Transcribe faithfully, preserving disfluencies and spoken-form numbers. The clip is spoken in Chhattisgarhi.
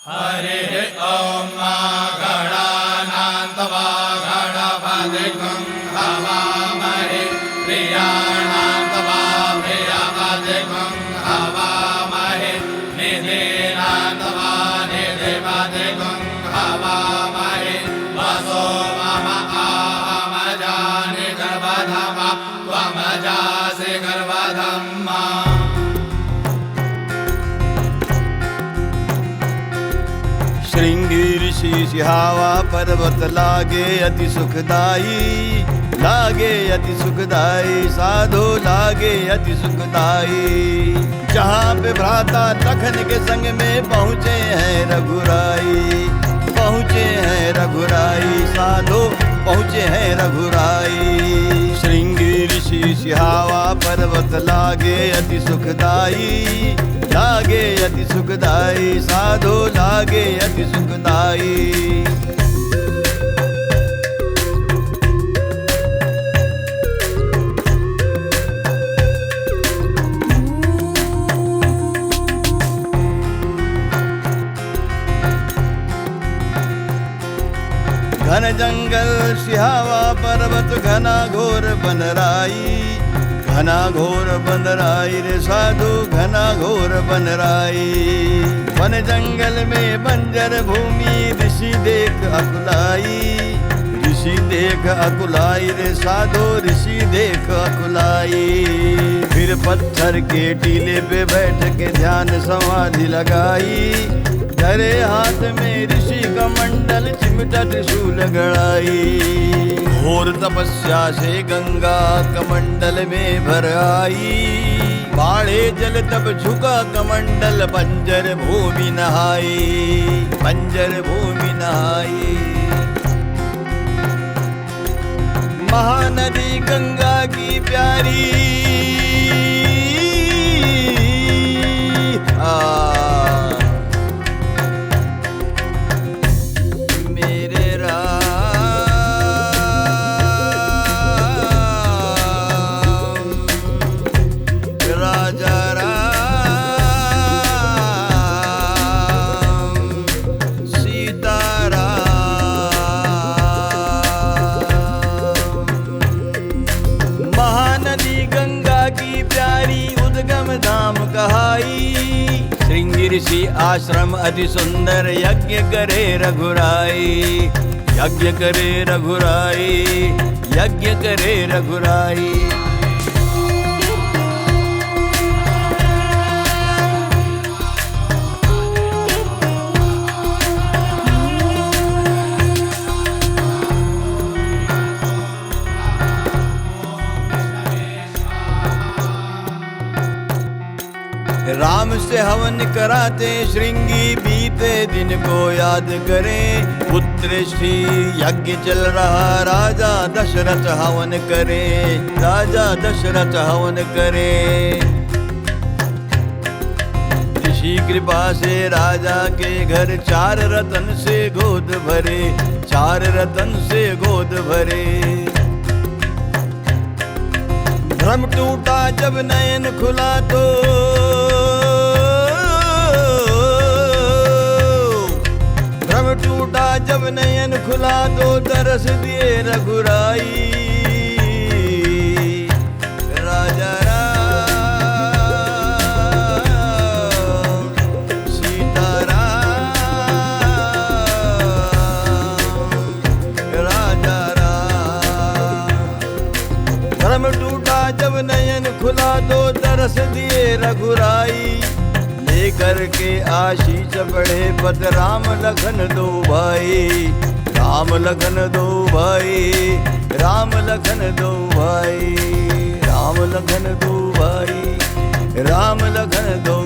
हरिः ॐ। मा गणानां त्वा गणपतिगुं हवामहे। प्रियाणां त्वा प्रियपतिगुं हवामहे। निधीनां त्वा निधिपतिगुं हवामहे। वसो मम अहमजानि गर्भधमा त्वमजासि गर्भधम्मा। श्रृंगी ऋषि सिहावा पर्वत लागे अति सुखदाई, लागे अति सुखदाई, साधो लागे अति सुखदाई। जहाँ पे भ्राता लखन के संग में पहुँचे हैं रघुराई, पहुँचे हैं रघुराई, साधो पहुँचे हैं रघुराई। श्रृंगी ऋषि सिहावा पर्वत लागे अति सुखदाई, लागे अति सुखदाई, साधो लागे अति सुखदाई। घन जंगल सिहावा पर्वत घना घोर बनराई, घना घोर बनराई रे साधु घना घोर बनराई। वन जंगल में बंजर भूमि ऋषि देख अकुलाई, ऋषि देख अकुलाई रे साधु ऋषि देख अकुलाई। फिर पत्थर के टीले पे बैठ के ध्यान समाधि लगाई, धरे हाथ में ऋषि कमंडल चिमटा त्रिशूल गड़ाई। घोर तपस्या से गंगा कमंडल में भर आई, बाढ़े जल तब झुका कमंडल बंजर भूमि नहाई, बंजर भूमि नहाई। महानदी गंगा की प्यारी। आ, मेरे राम, राजा राम, सीताराम। महानदी गंगा की प्यारी उद्गम धाम कहाई। श्रृंगी ऋषि आश्रम अति सुंदर यज्ञ करे रघुराई, यज्ञ करे रघुराई, यज्ञ करे रघुराई। राम से हवन कराते श्रृंगी, बीते दिन को याद करें। पुत्र श्री यज्ञ चल रहा, राजा दशरथ हवन करें, राजा दशरथ हवन करें। ऋषि कृपा से राजा के घर चार रतन से गोद भरे, चार रतन से गोद भरे। भ्रम टूटा जब नयन खुला तो, भ्रम टूटा जब नयन खुला तो दरस दिए रघुराई। राजा राम, सीता राम, राजा राम। भ्रम टूटा जब नयन खुला तो दरस दिए रघुराई। लेकर के आशीष पढ़े पद राम लखन दो भाई, राम लखन दो भाई, राम लखन दो भाई, राम लखन दो भाई, राम लखन दो